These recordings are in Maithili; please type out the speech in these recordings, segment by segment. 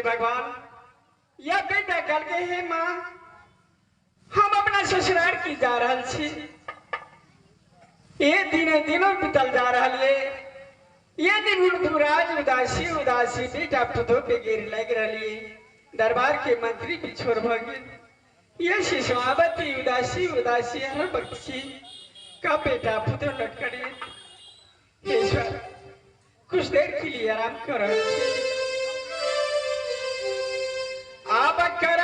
भगवान, यह बेटा कल के हे माँ, हम अपना ससुराल की जा रहा छी। ये दिने दिनों बीतल जा रहा है, ये दिन ऋतुराज उदासी उदासी बेटा पुतो पे गिर लग रही। दरबार के मंत्री भी छोड़ भगे। ये शिशुआवती उदासी उदासी हर बख्शी का बेटा पुतो लटकड़े। ईश्वर कुछ देर के लिए आराम करो। अब कर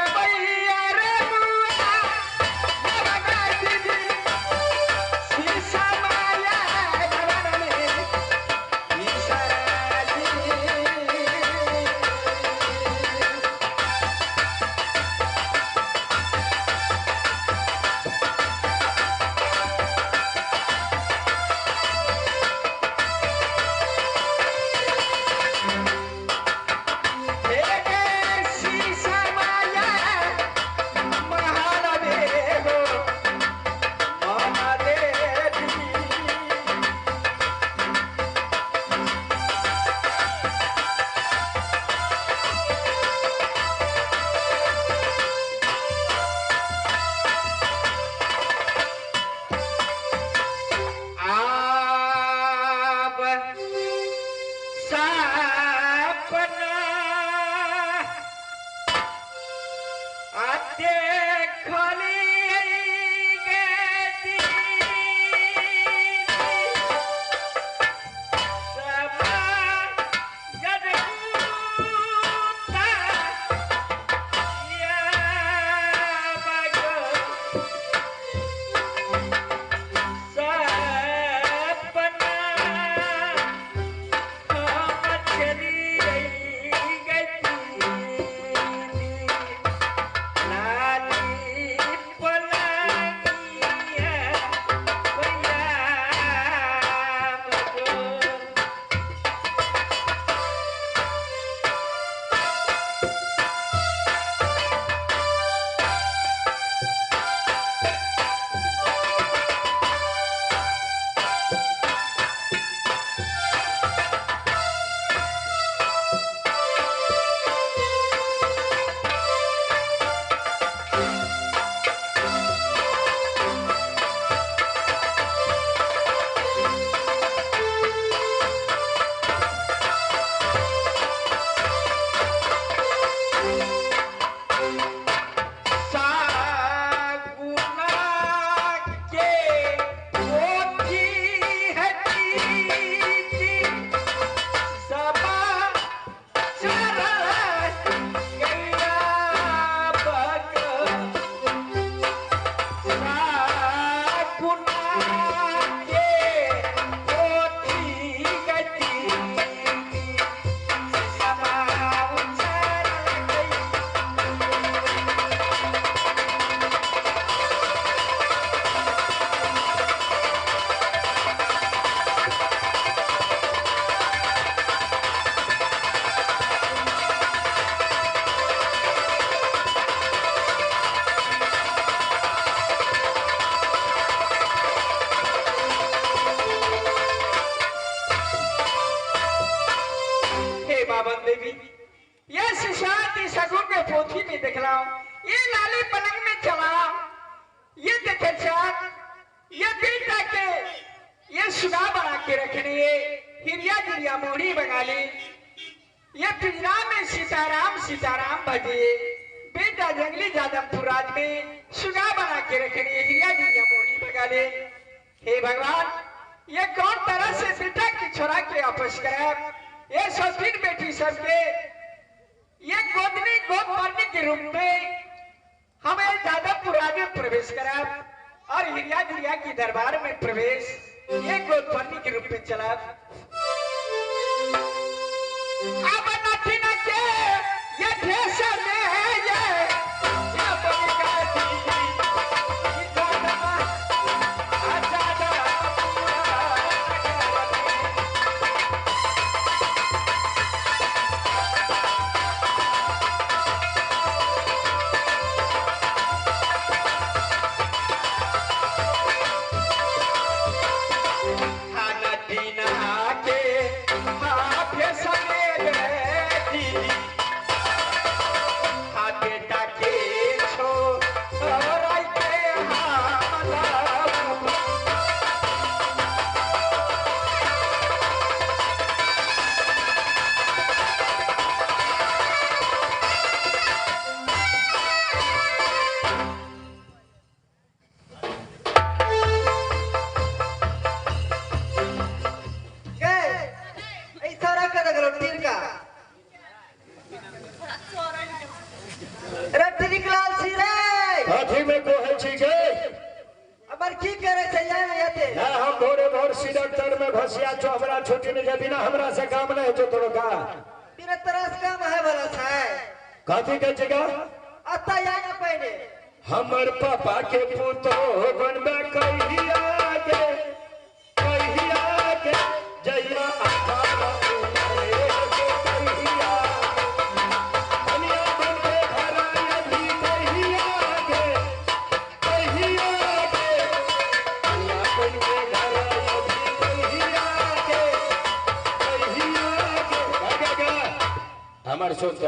खाना पीना। में घोसिया छो हमरा छुट्टी नहीं बिना हमरा से काम नहीं हो तोरो का बिना तरस काम है वाला छै कथी के जगह अत्ता या ना पहले हमर पापा के पुतो बनबे कहिया के जइया अठारह उमरे के कहिया कनिया बनबे घर अभी कहिया के कनिया बनबे घर अभी कहिया के हमर सोच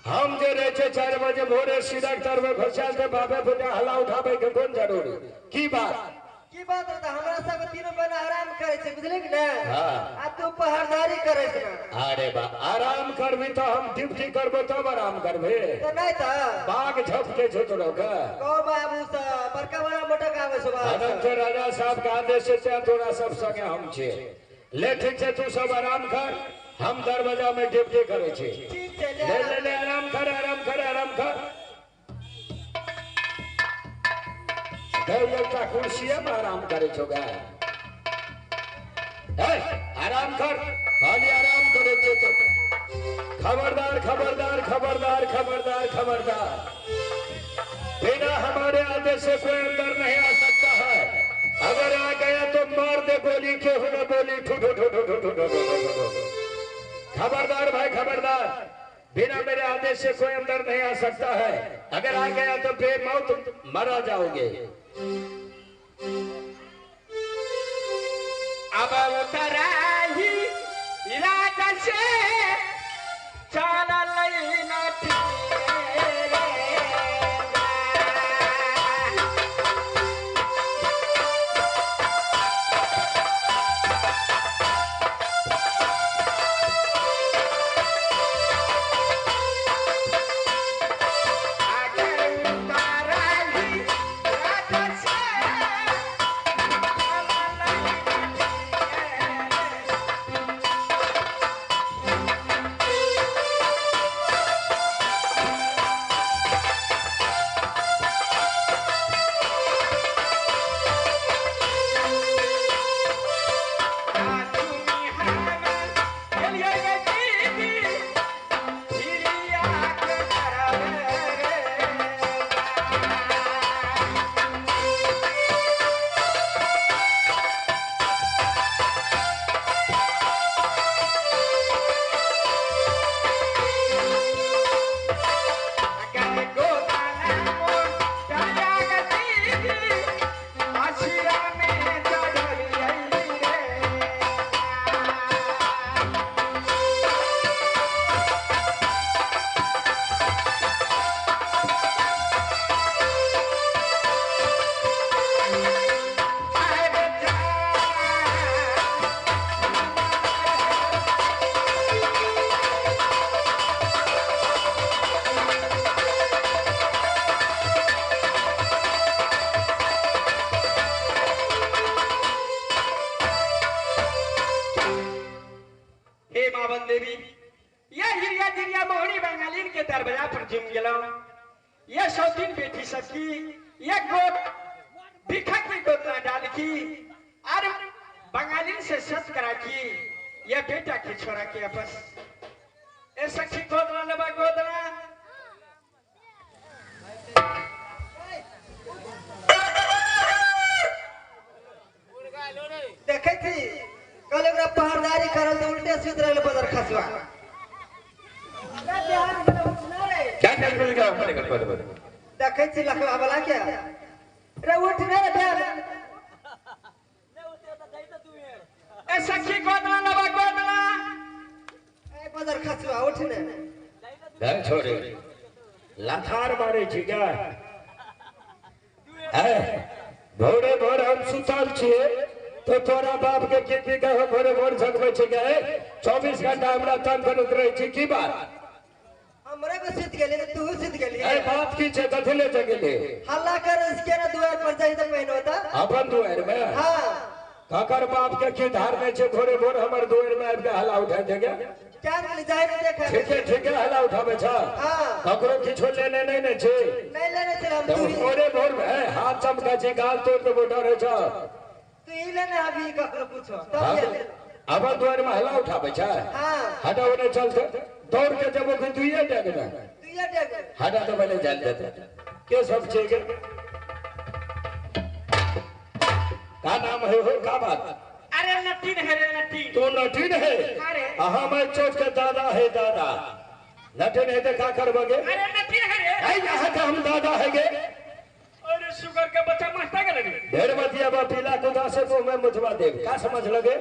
हम जे रहे छे 4 बजे भोरे सीधा तर में घुसल के बाबे बुढ़ा हला उठाबे के कोन जरूरी की बात रहता हमरा सब तीनों बन आराम करे छे बुझले कि ना। हां आ तू पहरदारी करे छे। अरे बा आराम करबी तो हम ड्यूटी करबो तब आराम करबे तो नहीं त बाघ झपके छो तोरो के को बाबू सा बड़का बड़ा मोटा आवे छो बाबू अनंत राजा साहब के आदेश से तोरा सब संगे हम छे ले ठीक छे तू सब आराम कर हम दरवाजा में ड्यूटी करे छे ठीक छे ले ले ले आराम कर आराम कर आराम कर एकटा कुर्सी में आराम करे छो गा ए आराम कर खाली आराम करे छे तो खबरदार खबरदार खबरदार खबरदार खबरदार बिना हमारे आदेश से कोई अंदर नहीं आ सकता है अगर आ गया तो मार दे गोली के हुए बोली ठू ठू ठू ठू ठू ठू ठू। खबरदार भाई खबरदार बिना मेरे आदेश से कोई अंदर नहीं आ सकता है अगर आ गया तो बेमौत मरा जाओगे। अब उतराही राजा से चल देवी यह हिरिया जिरिया मोहनी बंगालीन के दरवाजा पर जुम गेलो यह सौतीन बेटी सबकी यह गोद भिखक की गोद ना डाल की और बंगालीन से सत करा की यह बेटा की छोरा के आपस ए सखी गोद ना लबा गोद ना देखे थी कल एकरा पहरदारी करल तो उल्टे सुत रहल बदर खसवा क्या कर गया देखे छी लखवा वाला क्या रे उठ रे बेल ए सखी गोद ना लबा गोद ना ए बदर खसवा उठ ने धन छोड़े लाथार मारे छी क्या ए भोरे भोर हम सुतल छिए तो तोरा बाप के की की कहो भोरे भोर जगबै छै गे 24 घंटा हमरा तंग करैत रहै छी की बात हमरे को सुत गेली त तू सुत गेली ए बात की छै कथि ले जगेली हल्ला कर इसके ना दुआर पर जाई त पहिनो त अपन दुआर में। हां ककर बाप के की धार नै छै भोरे भोर हमर दुआर में आबि के हल्ला उठा देगे क्या मिल जाए ने देखा ठीक है ठीक है हल्ला उठाबै छ। हां ककरो किछो लेने नै ने छै नहीं लेने छै हम भोरे भोर में हाथ चमका छै गाल तोड़ देबो डरे छ। तू ई लेने अभी ककरो पूछो तब अब द्वार में हला उठाबै छै। हां हटाओ ने चलते दौड़ के जबो के दुइये डेग में दुइये डेग हटा तो पहले चल देते के सब छै के का नाम है हो का बात? अरे नटीन है रे नटीन। तो नटीन है? अरे हां मैं चोट के दादा है दादा। नटीन है तो का करबगे? अरे नटीन है रे। ऐ यहां के हम दादा है गे। अरे शुगर के बच्चा मस्ता के लगे ढेर बतिया बा पीला कुदा से मुंह में मुझवा देव का समझ लगे?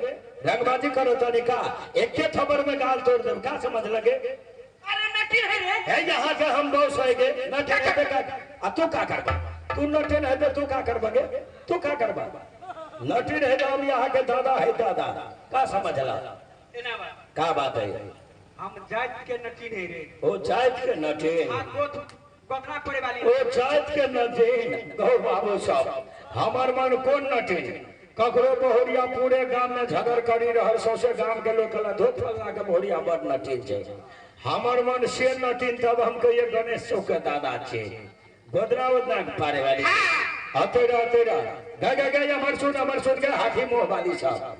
रंगबाजी करो तनी का एके थबर में गाल तोड़ देव का समझ लगे? अरे नटीन है रे। है यहां के हम बॉस है गे। नटीन है तो का आ तू का करबा? तू नटीन है तो तू का करबगे? तू का करबा? नटीन है तो हम यहां के दादा है दादा का समझला? एना बात का बात है? हम जात के नटीन है रे। ओ जात के नटीन। हां गोथ गोदना पड़े वाली। ओ जात के नटीन गौ बाबू साहब हमर मन कोन नटीन? ककरो बहुरिया पूरे गांव में झगड़ करी रहल सौसे गांव के लोग कहला धोत फल्ला के बहुरिया बड़ नटीन छै। हमर मन से नटीन तब हम कहिए गणेश चौक के दादा छै गोदरा उदना पारे वाली। आते रह गए गए गए अमर सुन के हाथी मुंह वाली साहब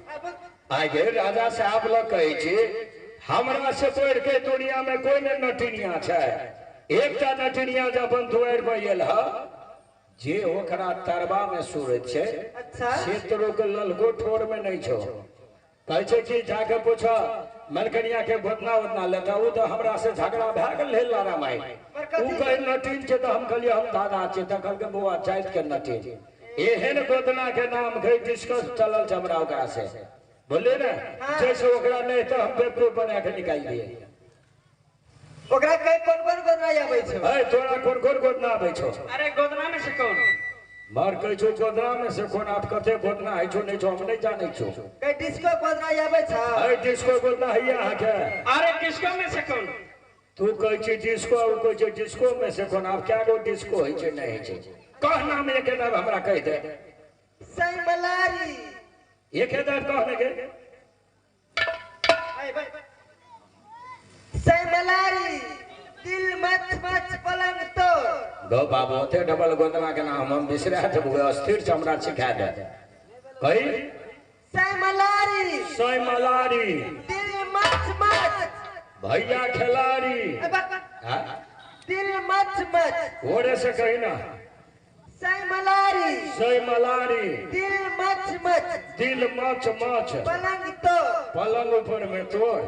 आगे राजा साहब लग कहै छी हमरा से पढ़ के दुनिया में कोई ने नटीनिया छै। एकटा नटीनिया जे अपन दुआरि पर आयल ह जे ओकरा तरबा में सूरज छै। अच्छा से तोरो के ललको ठोर में नहीं छो। कहै छै कि जाके पूछ मलकनिया के गोदना उतना लेता उ तो हमरा से झगड़ा भए गेल हे लारा माई। उ कहे नटीन छै तो हम कहलिए हम दादा छै त कहलकै बौआ जाइत के नटीन। एहन गोदना के नाम के डिस्कस चलल छै हमरा ओकरा से बोले ना। जैसे ओकरा नहीं तो हम बेवकूफ बना के निकाल दिए। ओकरा कई कोन कोन गोदना आबै छौ? ए तोरा कोन कोन गोदना आबै छौ? अरे गोदना में से कौन? मार कहै छौ गोदना में से कोन? आप कते गोदना है छौ नहीं छौ हम नहीं जानै छौ। कई डिस्को गोदना आबै छौ? ए डिस्को गोदना है अहाँ के। अरे डिस्को में से कौन? तू कहै छी डिस्को आ कहै छै डिस्को में से कोन? आप क्या गो डिस्को है छै नहीं है छै? कह नाम एक नाम हमरा कहि दे। सैमलारी एक नाम कह ने के। ए भाई सैमलारी दिल मच मच पलंग तोड़। गो बाबू ओते डबल गोदना के नाम हम बिसरा देबो अस्थिर छै हमरा सिखा दे। कही सैमलारी सैमलारी दिल मच मच भैया खिलाड़ी। हां दिल मच मच ओरे से कही ना। सैमलारी सैमलारी दिल मच मच दिल मच मच पलंग तोड़ पलंग ऊपर में तोड़।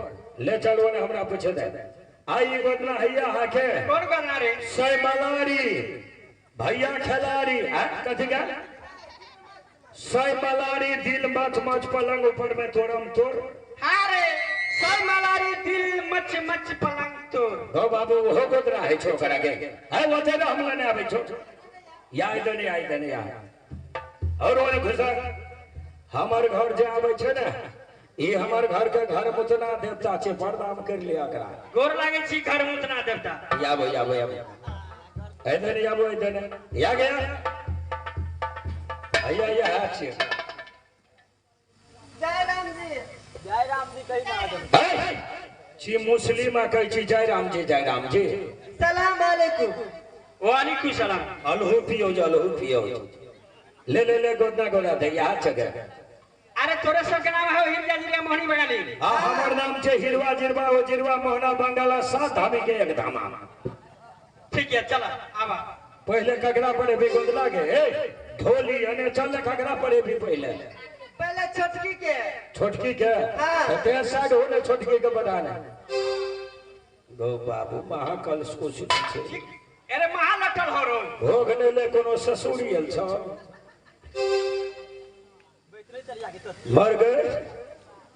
ले चलो ने हमरा पूछे दे। आई गोदना हैया हाके कोन गोदना रे? सैमलारी भैया खिलाड़ी। आ कथि का? सैमलारी दिल मच मच पलंग ऊपर में तोड़म तोड़। हां रे सैमलारी दिल मच मच पलंग तोड़। हो बाबू हो गोदना है छो करा के है ओते ना हम लेने आबै छो। या इधर आई इधर आ और ओने घुसा हमर घर जे आबै छै ने ई हमर घर के घर मुतना देवता छै प्रणाम कर लिया करा। गोर लागे छी घर मुतना देवता। आबो आबो आबो इधर आबो इधर या गया भैया या हाथ छै। जय राम जी। जय राम जी कहि ना छी मुस्लिम आ कहै छी जय राम जी जय राम जी। सलाम अलैकुम। वालेकुम सलाम। अलहू पियो अलहू पियो ले ले ले गोदना गोला दे हाथ जगह। अरे तोरे सब के नाम है हिरवा जिरवा मोहनी बंगाली। हां हमर नाम छै हिरवा जिरवा ओ जिरवा मोहना बंगाला सात धामी के एक धामा। ठीक है चला आवा। पहले कगरा पर भी गोदना के ए ढोली अने चल कगरा पर भी पहले पहले छोटकी के छोटकी के हां ते साइड हो ने छोटकी के बनाने गो बाबू महाकल कुछ छै। अरे महालटल हो रो भोग ने ले कोनो ससुरी आयल छ मर गए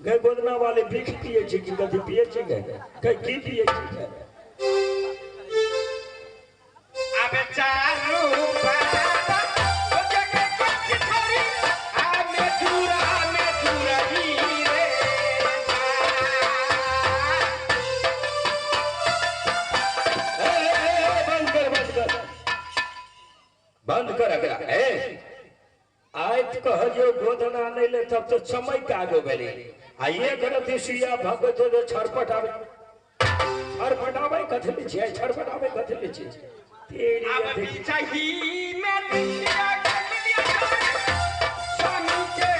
गए गोदना वाले भीख पिए छी की कथी पिए छी गए कई की पिए छी। अबे चारू बाबा ओ जगह कुछ छोरी आ में चूरा ही रे। ए ए बंद कर बंद कर बंद कर अगला। ए आयत कहलियो गोदना नहीं ले तब तो समय के आगो भेली आ एक रति सुइया भगत जो छरपट आवे छरपट आवे कथी ले छियै छरपट आवे कथी ले छियै तेरी अब बिचाही में दिया कमलिया स्वामी के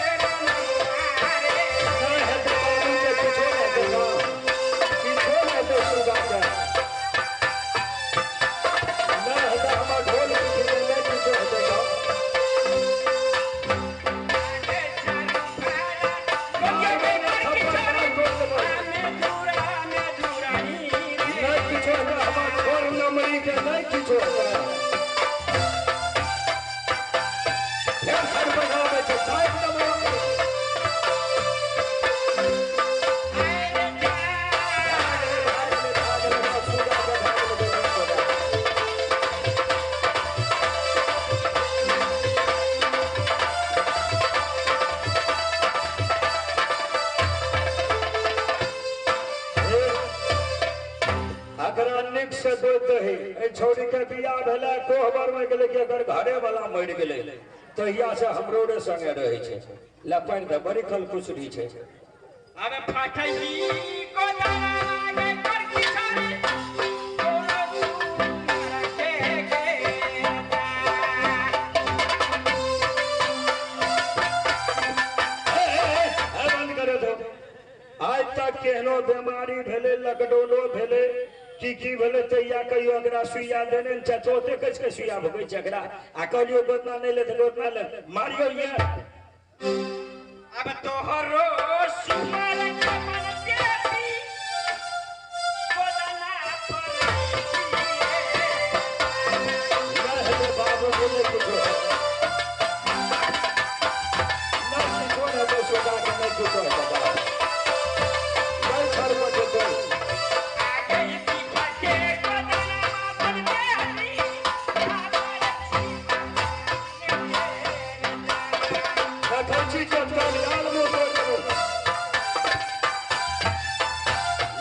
अकरा निक से गोद दही ए छोरी के बियाह भेलै कोहबर में गेलै कि अगर घरे वाला मरि गेलै तहिया से हमरो रे संगे रहै छै ले पानि दे बड़ी खलखुसरी छै अबे फाटई गोदना गे कर की छोरी तोरो सुमर के गेता। बंद करे दो। आज तक केहनो बीमारी भेलै लॉकडाउनो भेलै की की भेलै तहिया कहियो एकरा सुइया देने ने चाचो ओते कस के सुइया भोगै छै एकरा आ कहलियो गोदना नहि ले तऽ गोदना ले मारियो ये। अब तोहरो सुमर के मन देवी गोदना पर नहीं हेतै बाबू बोले कुछो नहीं किछो नहि हेतै सोचा के नहीं किछो हेतै बाबू नहीं छरपट हेतै। आगे पीछा के गोदना मन देवी देखै छी चटकन लाल मुँह तोड़ि देबौ।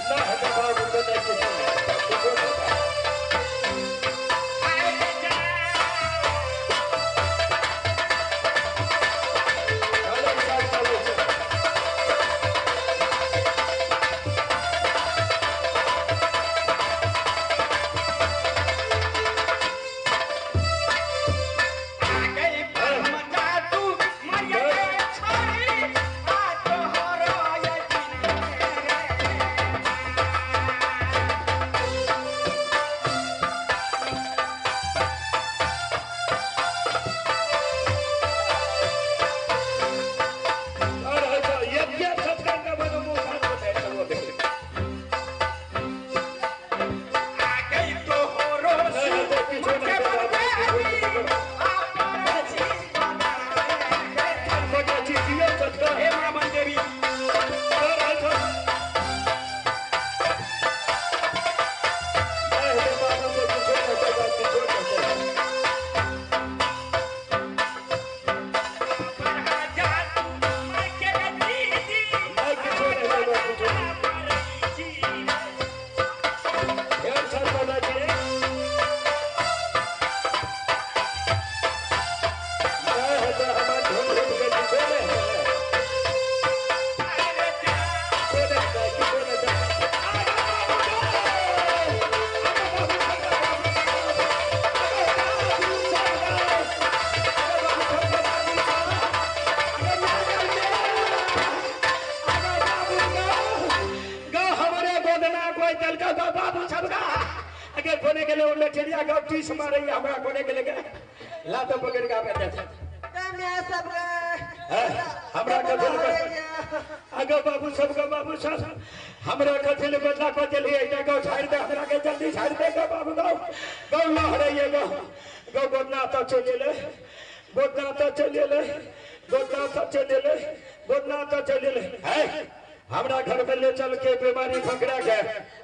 नहि हेतै बाबू के नहि किछो नहि हेतै किछो नहि हेतै। चलै छै चलै छै। और है तो यज्ञ सत्कार का बनो मुंह कान को दे चलो नहीं हेतै किछो नहि हेतै बाबू किछो नहि हेतै। बजा छी दियौ चटकन। और है तो नहीं हेतै बाबू के किछो नहि हेतै बाबू किछो नहि हेतै। नहीं किछो नहि हेतै बाबू किछो नहि। फेर छरपट छी। नहीं हेतै हमर ढूंढ ढूंढ के किछो नहि हेतै। किछो नहि हेतै किछो नहि हेतै। गा हमरे गोदना कोई चलका गा बाबू सब गा अगर कोने के ले लठेरिया गा टीस मारे हमरा कोने के ले लातो पकड़ के आबे दे मैं सब हैं? हमरा कथी ले अगो बाबू सब गो बाबू सब हमरा कथी ले बदला को चली एकटा गौ छाड़ि दे हमरा के जल्दी छाड़ि दे गौ बाबू गौ गौ लहरैये गौ गौ गोदना तो चलि गेलै गोदना तो चलि गेलै गोदना तो चलि गेलै गोदना तो चलि गेलै। है हमरा घर में ले चल के बीमारी पकड़ा के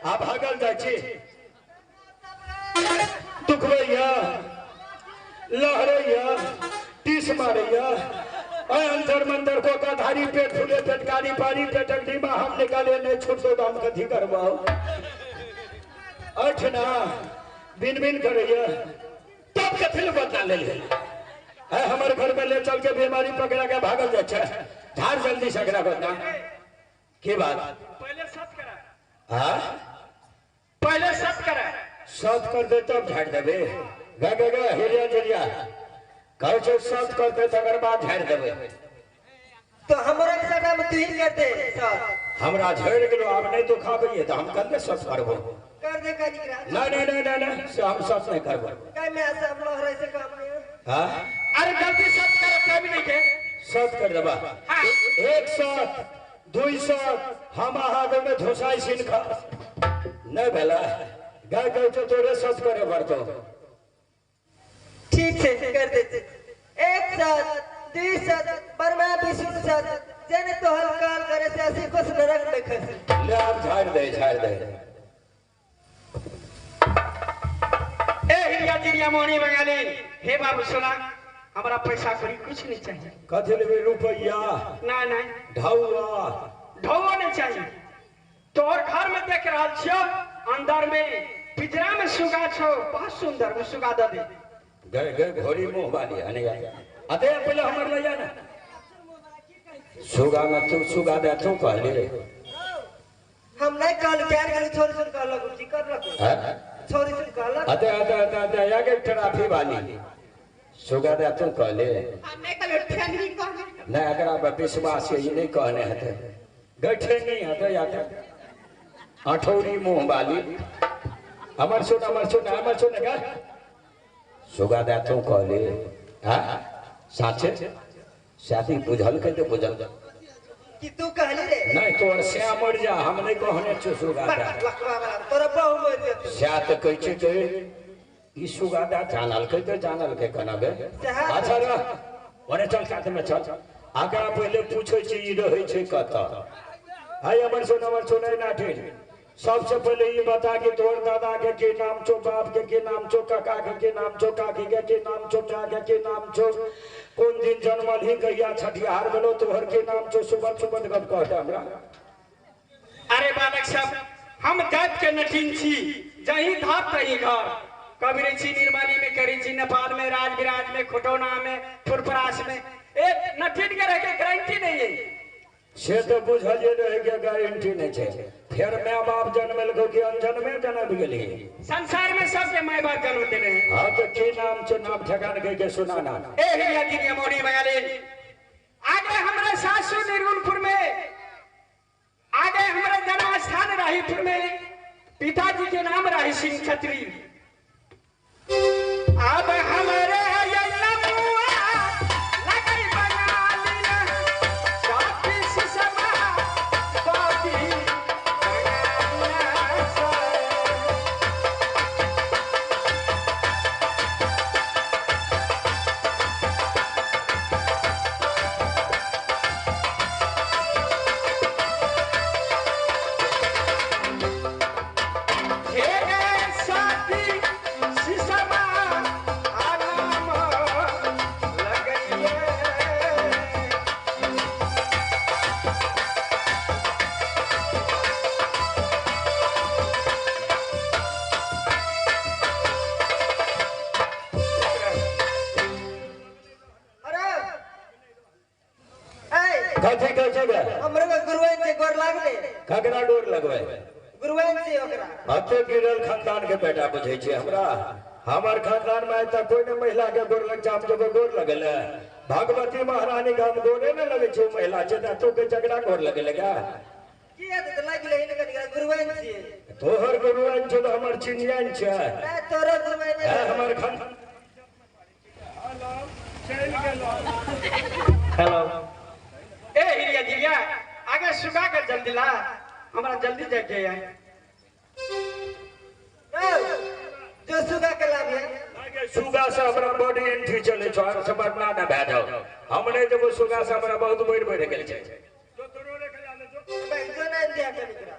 आ भागल जाइ छी दुखबैया लहरैया टीस मारैया अंतर मंतर को का धारी पेट फूले पेटकारी पारी पेटक डीमा हम निकाले नहीं छूटतो तो हम कथी करबाओ अठना बिन बिन करैया तब कथी ले बदला ले ले है हमर घर में ले चल के बीमारी पकड़ा के भागल जाइ छै झाड़ जल्दी सकरा बदला की बात पहले सत करा हाँ पहले सत करा सत कर दे तब झाड़ देबे गा गा गा हिरिया जिरिया कहै छै सत कर दे तकर बाद झाड़ देबे तो हमरा के सटा में तू ही कर दे सर हमरा झड़ गेलो आब नहीं दुखाबैये तऽ हम कन्ने सत करबो कर दे कनी करा नहीं नहीं नहीं नहीं नहीं से हम सत नहीं करबो काय मैं सब लहरै से काम नहीं हाँ अरे जल्दी सत करा टाइम नहीं के सत कर देबा हाँ। एक सत दुई सत हम अहाँ में धोसाई छिन खा नहीं भेला गाय कहै छै तोरे सत करे पड़तो ठीक से कर दे एक साथ दुई साथ बर्मा विष्णु साथ जेने तो हलकाल करे से ऐसी कुछ नरक में खसे ले आब झाड़ दे झाड़ दे। ए हिरिया जिरिया मोहनी बंगाली हे बाबू सोना हमरा पैसा करी कुछ नहीं चाहिए। कथी लेबै रुपैया ना ना ढौआ ढौआ नहीं चाहिए। तोहर घर में देख रहल छियो अंदर में पिंजरा में सुगा छो बहुत सुंदर वो सुगा दे दे गए गए घोड़ी मुंह वाली अने अते पहले हमर ले जा ना सुगा में तू सुगा दे तू कहले हम नहीं कहल क्या गेल छोरी सुन कहलक जी करलक हां छोरी सुन कहलक अते अते अते अते या के ट्राफी वाली सुगा दे तू कहले हम नहीं कहल ठेंगनी कहले नहीं अगर आप विश्वास ये नहीं कहने हते गठे नहीं हते याते अठौरी मुंह वाली अमर सुन अमर सुन अमर सुन का सुगा दे तू कहले हां साचे शादी बुझल के तो बुझल कि तू कहली रे नहीं तोर स्या मर जा हम नहीं कहने छु सुगा दे लकवा वाला तोरा बहु मर जेतौ स्या त कहै छै के ई सुगा दे जानल के तो जानल के कना बे अच्छा रे ओने चल साथ में चल आगा पहले पूछै छी ई रहै छै कत हाय अमर सुन नाठे सबसे पहले ये बता कि तोर दादा के की नाम छो बाप के की नाम छो काका के की नाम छो काकी के की नाम छो चा के की नाम छो कोन दिन जन्मल ही कहिया छठिहार गेलो तोहर के नाम छो सुबह सुबह गप कहता हमरा। अरे बालक सब हम जात के नटीन छी जहीं धाप तहीं घर कबीर छी निर्माली में करी छी नेपाल में राजविराज में खुटौना में फुरफरास में एक नटीन के रह के गारंटी नहीं है। से तो बुझल जे रहे के गारंटी नहीं छे फिर my बाप जन्मल को कि अनजन में जन्म गेली संसार में सबके my बाप जन्म देने हैं। हां तो की नाम छो नाम ठेकान के के सुनाना ए हिया जी मोड़ी बयाले आगे हमरे सासू निर्गुणपुर में आगे हमरे जन्म स्थान राहीपुर में पिताजी के नाम राही सिंह छत्री। अब हमारे ककरा डोर लगवे गुरुवान से ओकरा अते गिरल खानदान के बेटा बुझै छै हमरा हमर खानदान में त कोई ने महिला के गोर लग जाम जो गोर लगल है भगवती महारानी के हम गोरे ने लगे छै महिला छै त तो के झगड़ा गोर लगे लगा की त लगले हिन कनि गुरुवान से तोहर गुरुवान छै त हमर चिनियान छै ना तोरा गुरुवान है हमर खानदान चल गेलो हेलो ए हिरिया जिया आगे सुगा के जल्दी ला हमरा जल्दी जाके है जो सुगा के लाभ है आगे सुगा से हमरा बॉडी एंट्री चले छो और समझना ना भए जाओ हमने जब सुगा से हमरा बहुत बढ़ बढ़ गेल छै जो तोरो रे खा ले जो भाई जो ना दिया के निकरा